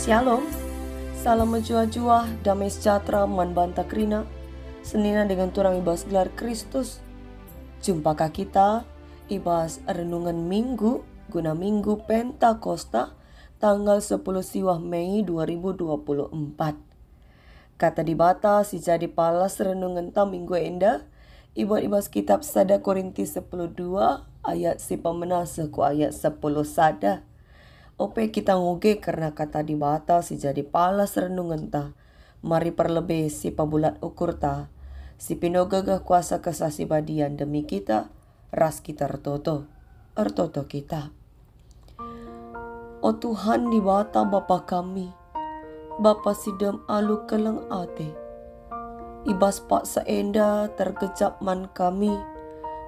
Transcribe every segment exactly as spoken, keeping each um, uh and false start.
Shalom. Salam mejuah-juah, damai sejahtera man banta kerina, senina dingen turang i bas gelar Kristus. Jumpa ka kita i bas renungen Minggu guna Minggu Pentakosta, tanggal sepuluh siwah Mei dua ribu dua puluh empat. Kata Dibata si jadi palas renungenta minggu enda ibuat i bas kitap sada Korinti sepuluh dua ayat si pemena seh ku ayat sepuluh sada. Ope kita nguge kerna Kata Dibata si jadi palas renungenta, mari perlebe si pebulat ukurta, si pindo gegeh kuasa Kesah Si Badia ndemi kita, ras kita ertoto. Ertoto kita. O Tuhan Dibata Bapa kami, Bapa si dem alu keleng ate. I bas paksa enda tergejap man kami,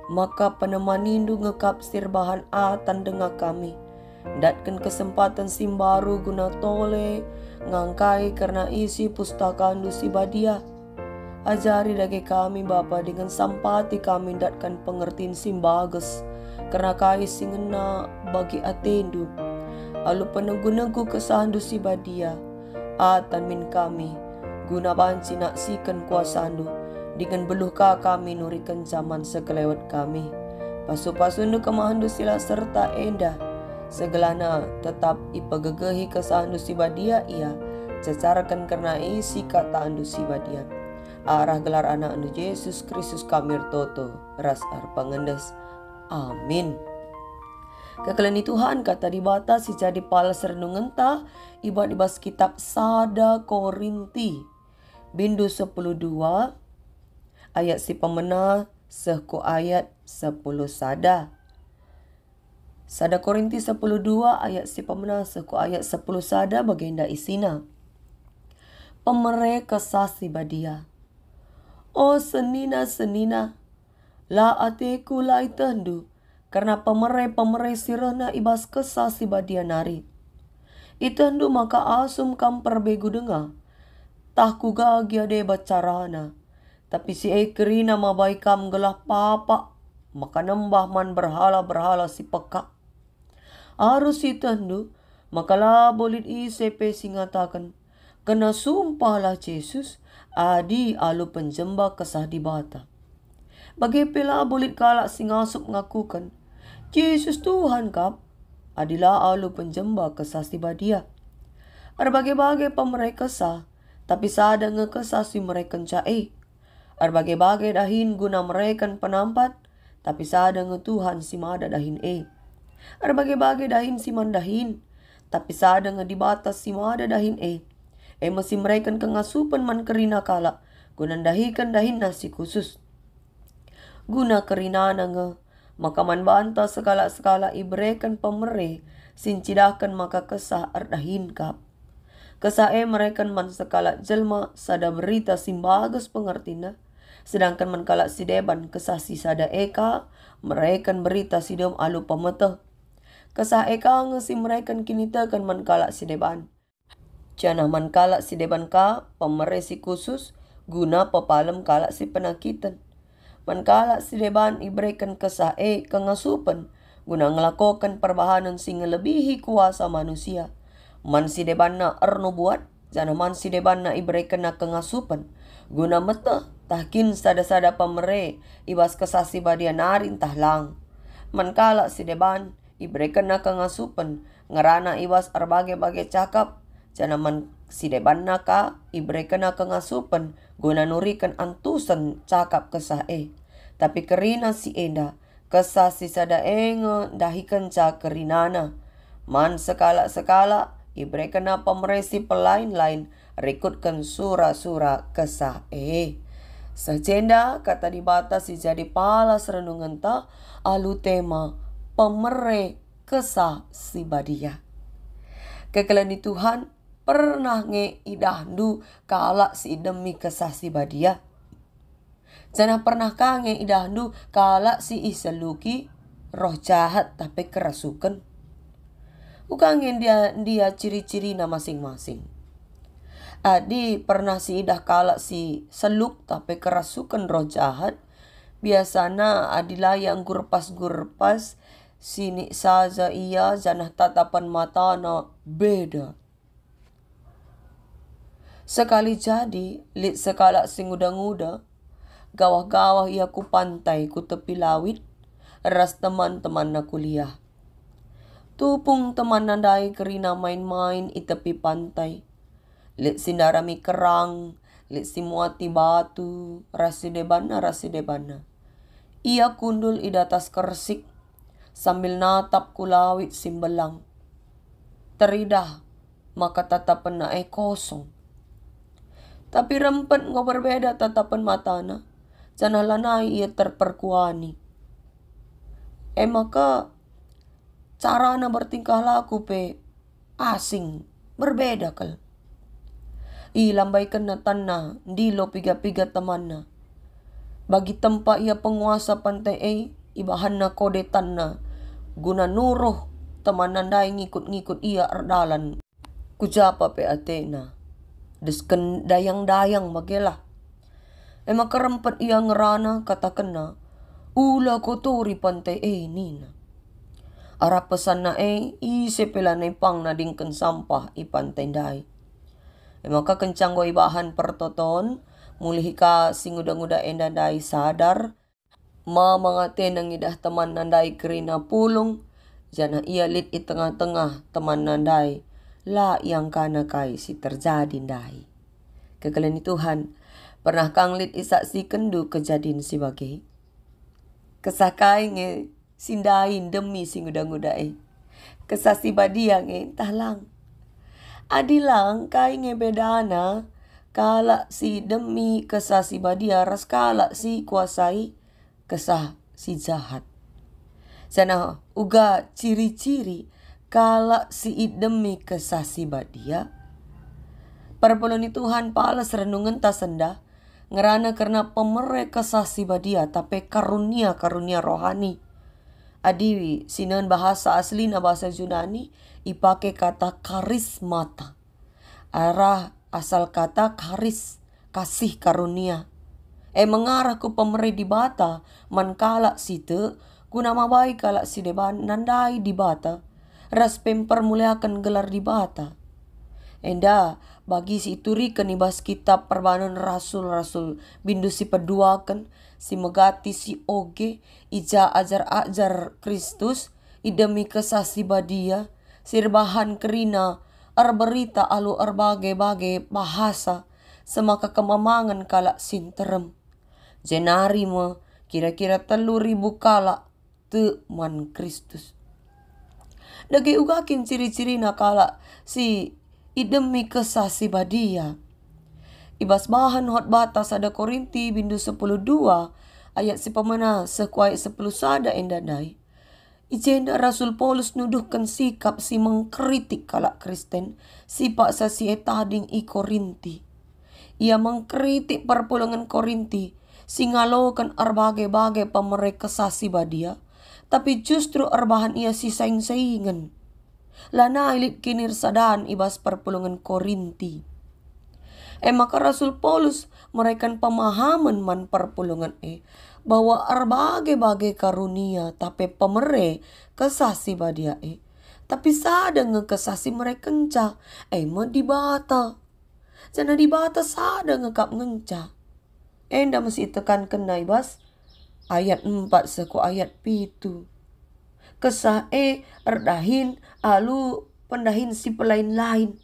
maka penemanindu nge kap si erbahan atan denga kami, ndatken kesempaten si mbaru guna tole ngangkai kerna isi pustakandu si badia. Ajari dage kami, Bapa, dingen sampati kami ndatken pengertin si mbages kerna kai si ngena bagi atendu. Alu penegu-negu kesahndu si badia, atan min kami, guna banci naksiken kuasandu, dingen beluh ka kami nurikenca man sekelewet kami. Pasu-pasundu kemahendu si la serta enda, segelahna tetap ipegegehi kesahndu si badia ia, cecarken kerna isi katandu si badia. Arah gelar anakndu Jesus Kristus kami ertoto ras erpengendes. Amin. Kekelengi Tuhan, Kata Dibata si jadi palas renungenta ibuat i bas kitap sada Korinti, bindu sepuluh dua, ayat si pemena seh ku ayat sepuluh sada. Sada Korinti sepuluh dua ayat si pemena seh ku ayat sepuluh sada bagenda isina. Pemere Kesah Si Badia. O senina-senina, la ateku la itehndu kerna pemere-pemere si rehna i bas Kesah Si Badia nari. Itehndu maka asum kam perbegu denga, tah kuga gia deba carana. Tapi si e kerina mabai kam gelah papak maka nembah man berhala-berhala si pekak. Arus itehndu maka labo lit ise pe si ngataken, "Kena sumpahlah Jesus," adi alu penjemba Kesah Dibata. Bage pe labo lit kalak si ngasup ngakuken, "Jesus Tuhan kap," adi la alu penjemba Kesah Si Badia. Erbage-bage pemere kesah, tapi sada nge Kesah si merekenca e. Erbage-bage dahin guna mereken penampat, tapi sada nge Tuhan si mada dahin e. Erbage-bage dahin si man dahin, tapi sada nge Dibata si mada dahin e. E me si mereken kengasupen man kerina kalak, guna ndahiken dahinna si khusus. Guna kerinana nge, maka man banta sekalak-sekalak ibereken pemere si ncidahken maka Kesah erdahin kap. Kesah e mereken man sekalak jelma sada berita si mbages pengertina, sedangken man kalak si deban Kesah si sada e ka mereken berita si dem alu pemeteh. Kesah e ka nge si mereken kiniteken man kalak si deban. Janah man kalak si deban ka pemere si khusus guna pepalem kalak si penakiten. Man kalak si deban ibereken Kesah e kengasupen guna ngelakoken perbahanen si ngelebihi kuasa manusia. Man si debanna ernubuat, janah man si debanna iberekenna kengasupen guna meteh, tah kin sada-sada pemere i bas Kesah Si Badia nari ntah lang. Man kalak si deban iberekenna kengasupen ngerana i bas erbage-bage cakap, janah man si debanna ka iberekenna kengasupen guna nuriken antusen cakap Kesah e. Tapi kerina si enda, Kesah si sada e nge ndahikenca kerinana. Man sekalak-sekalak iberekenna pemere si pelain-lain rikutken sura-sura Kesah e. Seh jenda Kata Dibata si jadi palas renungenta alu tema pemere Kesah Si Badia. Kekelengi Tuhan, pernah nge idahndu kalak si idemi Kesah Si Badia? Janah pernah ka nge idahndu kalak si iseluki roh jahat tah pe kerasuken? Uga nge ndia, ndia ciri-cirina masing-masing. Adi pernah siidah kalak si seluk tah pe kerasuken roh jahat, biasana adi la ia nggurpas-nggurpas, sinik saja ia janah tatapan matana beda. Sekali jadi, lit sekalak si nguda-nguda, gawah-gawah ia ku pantai ku tepi lawit, ras teman-temanna kuliah. Tupung temanna ndai kerina main-main i tepi pantai. Lit si ndarami kerang, lit si muati batu, ras si debanna, ras si debanna. Ia kundul i datas kersik, sambil natap ku lawit si mbelang. Teridah maka tatapenna e kosong. Tapi rempet enggo berbeda tatapen matana, janah lanai ia terperkuani. E maka carana bertingkah laku pe asing, berbeda kal. Ilambaikenna tanna, ndilo piga-piga temanna. Bagi tempa ia penguasa pantai e, ibahanna kode tanna, guna nuruh temanna ndai ngikut-ngikut ia erdalan ku japa pe atena. Desken dayang-dayang bagelah. E maka rempet ia ngerana, katakenna, "Ula kotori pantai e," nina. Arah pesanna e, ise pe lanai pang nadingken sampah i pantai ndai. E maka kenca enggo ibahan pertoton, mulih ka si nguda-nguda enda ndai sadar, mamang atena ngidah temanna ndai kerina pulung, janah ia lit i tengah-tengah temanna ndai, la iangkana kai si terjadi ndai. Kekelengen Tuhan, pernah kang lit isaksikendu kejadin si bage? Kesah kai nge si ndai ndemi si nguda-nguda e? Kesah Si Badia nge ntah lang? Adi lang, kai nge bedana kalak si ndemi Kesah Si Badia ras kalak si kuasai kesah si jahat? Janah uga ciri-ciri kalak si ndemi Kesah Si Badia? Perpulungen Tuhan pales renungenta sendah ngerana kerna pemere Kesah Si Badia, tapi karunia-karunia rohani. Adi sinen bahasa aslina bahasa Junani, ipake kata karismata. Arah asal kata karis, kasih karunia. E mengarah ku pemere Dibata man kalak si tek, guna mabai kalak si deban nandai Dibata, ras pe mpermuliaken gelar Dibata. Enda bagi si ituriken i bas kitab Perbahanen Rasul-Rasul, bindu si peduaken, si megati si oge, i ja ajar-ajar Kristus, ndemi Kesah Si Badia, si erbahan kerina erberita alu erbage-bage bahasa, semaka kemamangen kalak si nterem. Jenari me kira-kira telu ribu kalak tek man Kristus. Dage uga kin ciri-cirina kalak si ndemi Kesah Si Badia? I bas bahan khotbahta sada Korinti bindu sepuluh dua ayat si pemena seh ku ayat sepuluh sada enda ndai, i jenda Rasul Paulus nuduhken sikap si mengkritik kalak Kristen si paksa si e tading i Korinti. Ia mengkritik perpulungen Korinti si ngaloken erbage-bage pemere Kesah Si Badia, tapi justru erbahan ia si saing-saingen. Lanai lit kinirsadan i bas perpulungen Korinti. E maka Rasul Paulus mereken pemahamen man perpulungen e, bahwa erbage-bage karunia tapi pemere Kesah Si Badia e, tapi sada nge Kesah si merekenca, e me Dibata. Janah Dibata sada nge kap ngenca. Enda me si itekankenna i bas ayat empat seh ku ayat pitu. Kesah e erdahin alu pendahin si pelain-lain,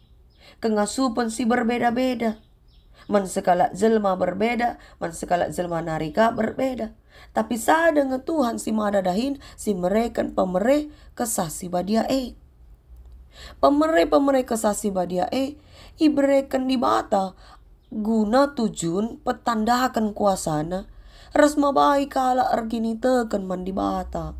kengasupen si berbeda-beda. Man sekalak jelma berbeda, man sekalak jelma nari ka berbeda. Tapi sada nge Tuhan si mada dahin si mereken pemere Kesah Si Badia e. Pemere-pemere Kesah Si Badia e ibereken Dibata guna tujun petandaken kuasaNa ras mabai kalak erkiniteken man Dibata.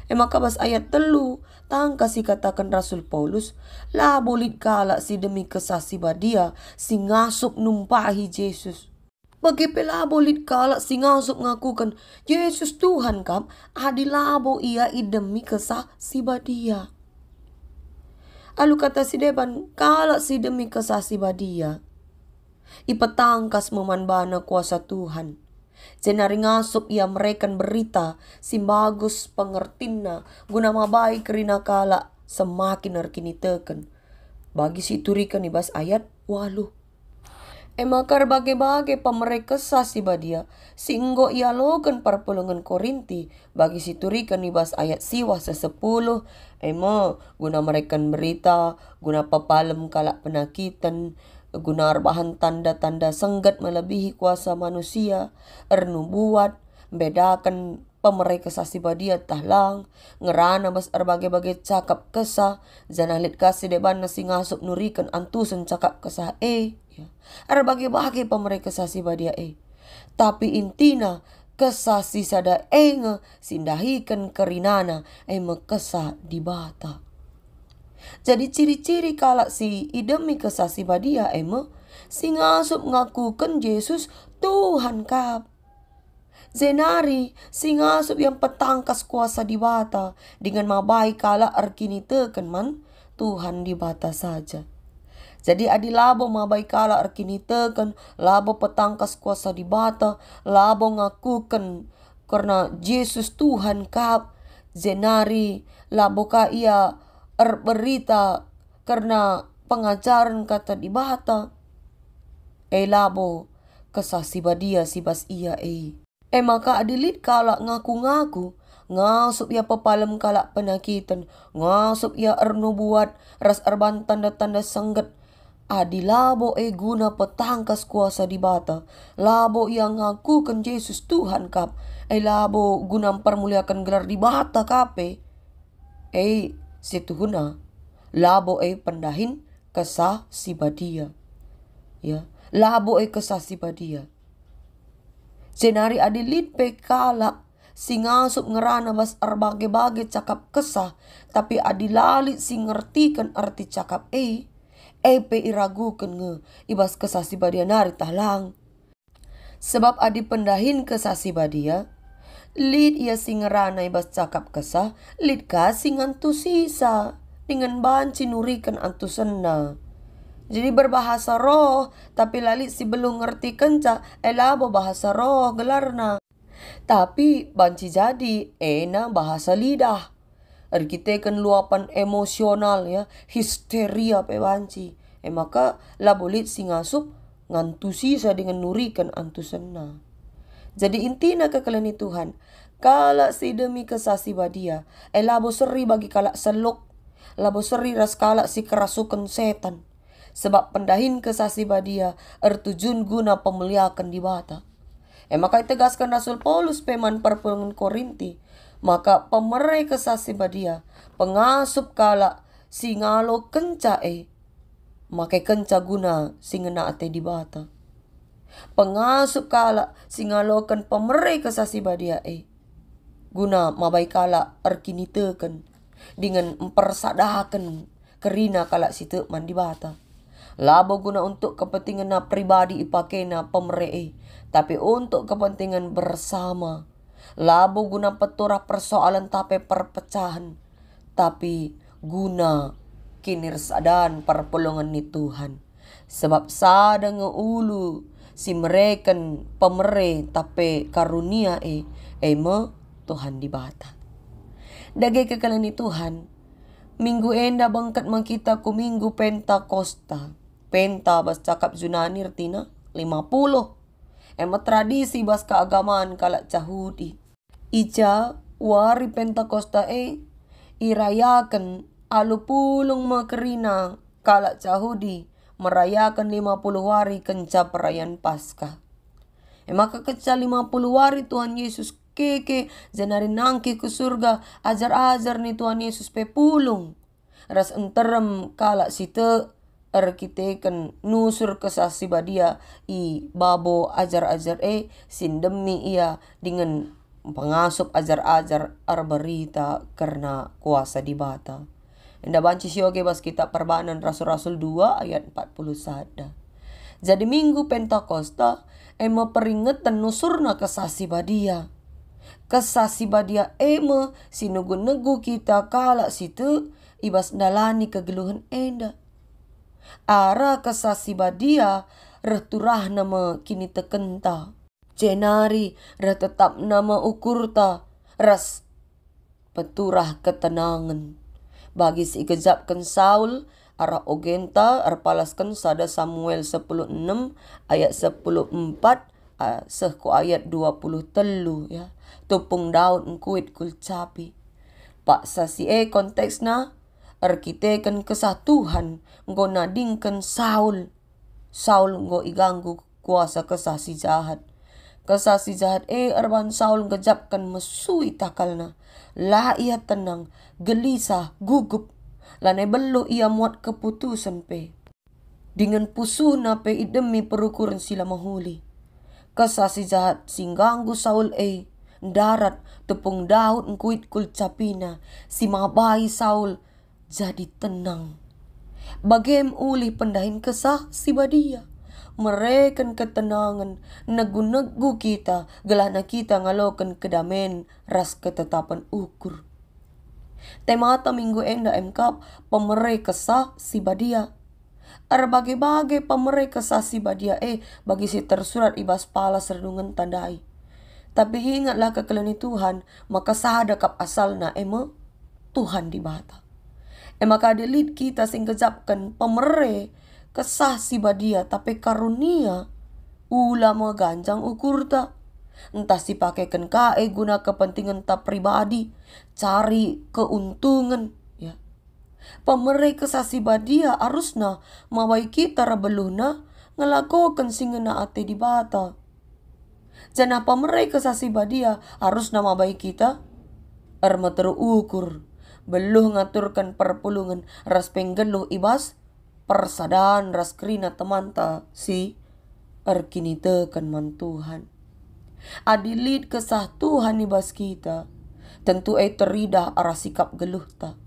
E maka bas ayat telu tangkas ikataken Rasul Paulus, labo lit kalak si demi Kesah Si Badia si ngasup numpahi Jesus. Bage pe labo lit kalak si ngasup ngakuken Jesus Tuhan kap, adi labo ia idemi Kesah Si Badia. Alu kata si deban, kalak si demi Kesah Si Badia ipetangkas me man bana kuasa Tuhan, jenari ngasup ia mereken berita si mbagus pengertinna guna mabai kerina kalak semakin erkiniteken, bagi si ituriken i bas ayat waluh. E maka erbage-bage pemere Kesah Si Badia si enggo ialoken perpulungen Korinti bagi si turiken i bas ayat siwah seh sepuluh, e me, guna mereken berita, guna pepalem kalak penakiten, guna erbahan tanda-tanda sengget melebihi kuasa manusia, ernubuat, mbedaken pemere Kesah Si Badia tah lang, ngerana bas erbage-bage cakap kesah, janah lit ka si debanna si ngasup nuriken antusen cakap kesah e. Ya. Erbage-bage pemere Kesah Si Badia e. Tapi intina, kesah si sada e nge si ndahiken kerinana, e me Kesah Dibata. Jadi ciri-ciri kalak si idemi Kesah Si Badia e me, si ngasup ngakuken Jesus Tuhan kap. Jenari si ngasup ia mpetangkas kuasa Dibata dingen mabai kalak erkiniteken man Tuhan Dibata saja. Jadi adi labo mabai kalak erkiniteken, labo petangkas kuasa Dibata, labo ngakuken kerna Jesus Tuhan kap, jenari labo ka ia erberita kerna pengajaren Kata Dibata, e labo Kesah Si Badia si bas ia e. E maka adi lit kalak ngaku-ngaku, ngasup ia pepalem kalak penakiten, ngasup ia ernubuat ras erban tanda-tanda sengget, adi labo e guna petangkas kuasa Dibata, labo ia ngakuken Jesus Tuhan kap, e labo guna mpermuliaken gelar Dibata kap e, e, si tuhuna, labo e pendahin Kesah Si Badia. Ya, labo e Kesah Si Badia. Jenari adi lit pe kalak si ngasup ngerana bas erbage-bage cakap kesah, tapi adi la lit si ngertiken erti cakap e, e pe iraguken nge i bas Kesah Si Badia nari tah lang. Sebab adi pendahin Kesah Si Badia, lit ia si ngerana i bas cakap kesah, lit ka si ngantusisa dingen banci nuriken antusenna. Jadi berbahasa roh, tapi la lit si beluh ngertikenca, e labo bahasa roh gelarna. Tapi banci jadi ena bahasa lidah. Erkiteken luapan emosional, ya, histeria pe banci. E maka labo lit si ngasup ngantusisa dingen nuriken antusenna. Jadi intina kekalen ni Tuhan, kalak si demi Kesah Si Badia, e labo seri bagi kalak seluk, labo seri ras kalak si kerasuken setan. Sebab pendahin Kesah Si Badia ertujun guna pemuliaken Dibata. E maka itegasken Rasul Paulus pe man perpulungen Korinti, maka pemere Kesah Si Badia, pengasup kalak si ngalokenca e, makekenca guna si ngena ate Dibata. Pengasup kalak si ngaloken pemere Kesah Si Badia e, guna mabai kalak erkiniteken dingen mpersadaken kerina kalak si tek man Dibata. Labo guna untuk kepentingenna pribadi ipakena pemere e, tapi untuk kepentingan bersama. Labo guna peturah persoalen tape perpecahen, tapi guna kinirsadan perpulungen ni Tuhan. Sebab sada nge ulu si mereken pemere tape karunia e, e me Tuhan Dibata. Dage kekalen ni Tuhan, minggu enda bengket me kita ku Minggu Pentakosta. Penta bas cakap Junani ertina lima puluh. E me tradisi bas keagamaan kalak Jahudi. I ja wari Pentakosta e irayaken alu pulung me kerina kalak Jahudi merayaken lima puluh wari kenca perayaan Paskah. E maka kenca lima puluh wari Tuhan Yesus keke jenari nangkih ku Surga, ajar-ajar ni Tuhan Yesus pe pulung ras nterem kalak si tek erkiteken nusur Kesah Si Badia i babo ajar-ajar e si ndemi ia dingen pengasup ajar-ajar erberita kerna kuasa Dibata. Enda banci sioge bas Kitab Perbahanen Rasul-Rasul dua ayat empat puluh sada. Jadi Minggu Pentakosta e me peringeten nusurna Kesah Si Badia. Kesah Si Badia e me si negu-negu kita kalak si tek i bas ndalani kegeluhen enda. Arah Kesah Si Badia reh turahna me kinitekenta, jenari reh tetapna me ukurta ras peturah ketenangen. Bagi si igejapken Saul, Arah ogenta erpalasken sada Samuel sepuluh enem ayat sepuluh empat, ah, seh ku ayat dua puluh telu, ya. Tupung Daud ngkuit kulcapi. Paksa si e konteksna erkiteken Kesah Tuhan enggo nadingken Saul. Saul enggo iganggu kuasa kesah si jahat. Kesah si jahat e erban Saul ngejapken mesui takalna. La ia tenang, gelisah, gugup. Lanai beluh ia muat keputusen pe. Dingen pusuhna pe idemi perukuren si la mehuli. Kesah si jahat si ngganggu Saul e ndarat, tupung Daud ngkuit kulcapina, si mabai Saul jadi tenang. Bagem ulih pendahin Kesah Si Badia, mereken ketenangen, negu-negu kita, gelahna kita ngaloken kedamen ras ketetapen ukur. Temata minggu enda emkap pemere Kesah Si Badia. Erbage-bage pemere Kesah Si Badia e bagi si tersurat i bas palas renungenta ndai. Tapi ingetlah kekelen ni Tuhan, maka sada kap asalna, e me Tuhan Dibata. E maka adi lit kita si nggejapken pemere Kesah Si Badia, tapi karunia, ula meganjang ukurta. Ntah sipakeken ka e guna kepentingenta pribadi, cari keuntungan, ya. Pemere Kesah Si Badia arusna mabai kita erbeluhna ngelakoken si ngena ate Dibata. Janah pemere Kesah Si Badia arusna mabai kita ermeteruk ukur, beluh ngaturken perpulungen ras penggeluh i bas persadan ras kerina temanta si erkiniteken man Tuhan. Adi lit Kesah Tuhan i bas kita, tentu e teridah arah sikap geluhta.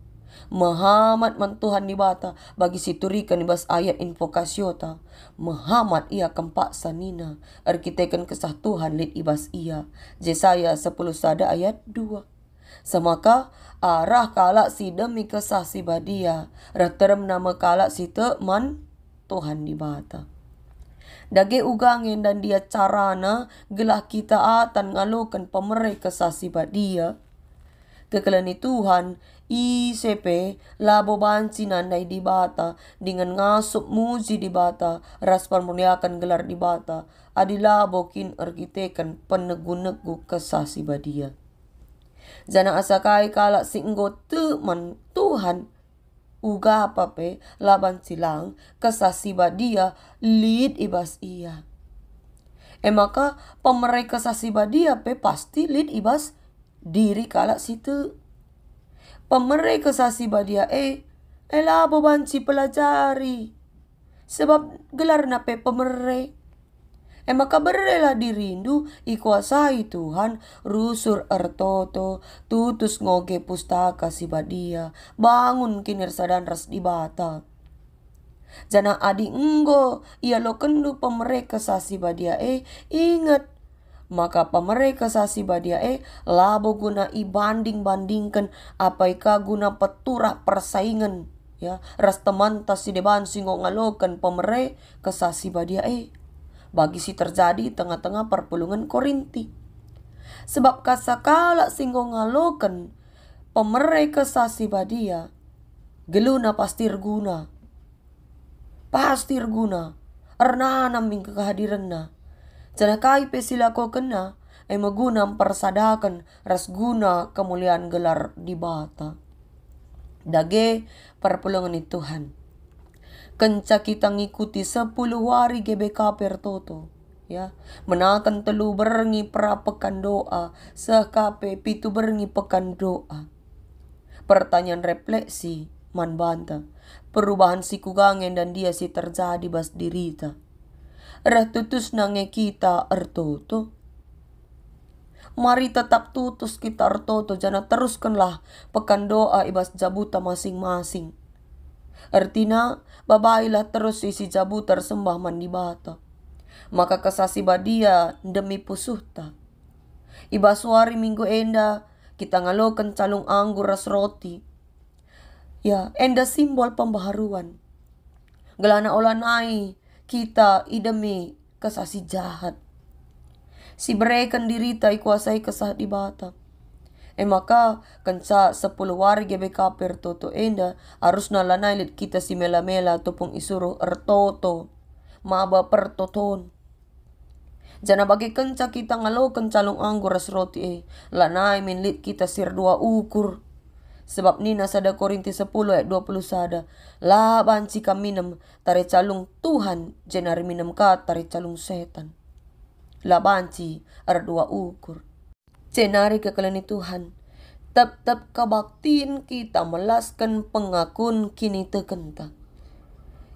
Mehamat man Tuhan Dibata bagi si turiken i bas ayat invokasiota. Mehamat ia kempaksa nina, erkiteken Kesah Tuhan lit i bas ia. Jesaya sepuluh sada ayat dua. Semaka arah kalak si demi Kesah Si Badia, reh teremna me kalak si tek man Tuhan Dibata. Dage uga nge ndia carana gelah kita atan ngaloken pemere Kesah Si Badia? Kekelen ni Tuhan, ise pe labo banci nandai Dibata dingen ngasup muji Dibata ras permuliaken gelar Dibata, adi labo kin erkiteken penegu-negu Kesah Si Badia. Janah asa kai kalak si enggo tek man Tuhan, uga pe la banci lang Kesah Si Badia lit i bas ia. E maka, pemere Kesah Si Badia pe pasti lit i bas diri kalak si tek. Pemere Kesah Si Badia e, e labo banci pelajari, sebab gelarna pe pemere. E maka berelah dirindu ikuasai Tuhan, rusur ertoto, tutus ngoge Pustaka Si Badia, bangun kinirsadan ras Dibata. Janah adi enggo ialokenndu pemere Kesah Si Badia e, inget maka pemere Kesah Si Badia e labo guna ibanding-bandingken apai ka guna peturah persaingen, ya, ras temanta si deban si enggo ngaloken pemere Kesah Si Badia e, bagi si terjadi i tengah-tengah perpulungen Korinti. Sebab kasa kalak si enggo ngaloken pemere Kesah Si Badia, geluhna pasti erguna. Pasti erguna, ernanam min kehadirenna. Janah kai pe si lakokenna, e me guna mpersadaken ras guna kemulian gelar Dibata. Dage perpulungen ni Tuhan. Kenca kita ngikuti sepuluh wari G B K P ertoto, ya, menaken telu berngi pra pekan doa, seh ka pe pitu berngi pekan doa. Pertanyaan refleksi man banta, perubahan si kuga nge ndia si terjadi bas dirita? Reh tutusna nge kita ertoto? Mari tetap tutus kita ertoto janah teruskenlah pekan doa i bas jabuta masing-masing. Ertina, babailah terus isi jabuta ersembah man Dibata. Maka Kesah Si Badia ndemi pusuhta. I bas wari Minggu enda, kita ngaloken calung anggur ras roti. Ya, enda simbol pembaharuan. Gelahna ola nai kita idemi kesah si jahat. Si bereken dirita ikuasai Kesah Dibata. E maka, kenca sepuluh wari G B K P ertoto enda, arusna lanai lit kita si mela-mela tupung isuruh ertoto, maba pertoton. Janah bage kenca kita ngaloken calung anggur ras roti e, lanai min lit kita si erdua ukur. Sebab nina sada Korinti sepuluh ayat dua puluh sada, "La banci kam minem tare calung Tuhan, jenari minem ka tare calung setan." La banci erdua ukur. Jenari kekelen ni Tuhan, tep-tep kebaktin kita melasken pengakun kinitekenta.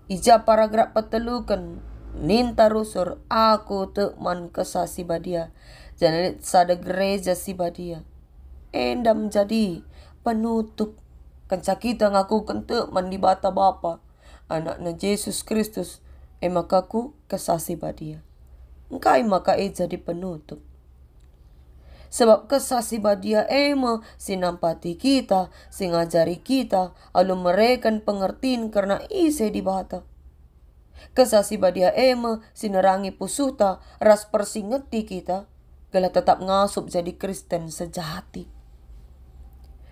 I ja paragraf peteluken ninta rusur, "Aku tek man Kesah Si Badia, janah lit sada gereja si badia." Enda menjadi penutup. Kenca kita ngakuken tek man Dibata Bapa, Anakna Jesus Kristus, e maka ku Kesah Si Badia. Engkai maka e jadi penutup? Sebab Kesah Si Badia e me si nampati kita, si ngajari kita, alu mereken pengertin kerna ise Dibata. Kesah Si Badia e me si nerangi pusuhta ras persingeti kita, gelah tetap ngasup jadi Kristen sejati.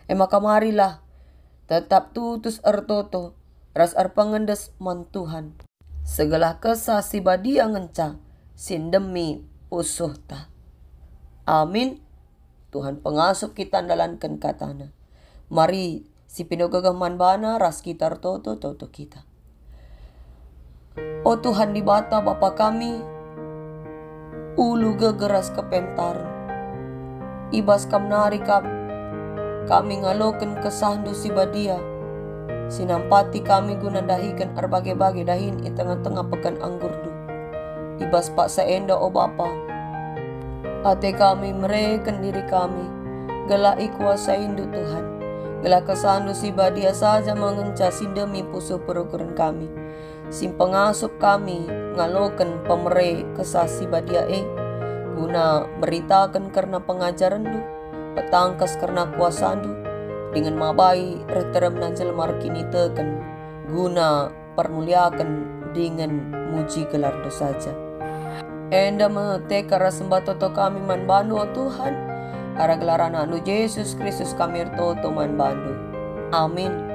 E maka marilah tetap tutus ertoto ras erpengendes man Tuhan. Segelah Kesah Si Badia ngenca si ndemi pusuhta. Amin. Tuhan pengasup kita ndalanken kataNa. Mari si pindo gegeh man baNa ras kita ertoto-toto kita. O Tuhan Dibata, Bapa kami, ulu gegeh ras kepentaren. I bas Kam nari kap kami ngaloken KesahNdu si badia, si nampati kami guna ndahiken erbage-bage dahin i tengah-tengah peken anggurNdu. I bas paksa enda, o Bapa, ate kami mereken diri kami, gelah ikuasainNdu, Tuhan, gelah KesahNdu si badia saja me ngenca si ndemi pusuh perukuren kami, si mpengasup kami ngaloken pemere Kesah Si Badia e, guna mberitaken kerna pengajarenNdu, petangkas kerna kuasaNdu, dingen mabai reh teremna jelma erkiniteken, guna permuliaken dingen muji gelarNdu saja. Enda me teka ras sembah toto kami man baNdu, o Tuhan, arah gelar AnakNdu Jesus Kristus kami ertoto man baNdu. Amin.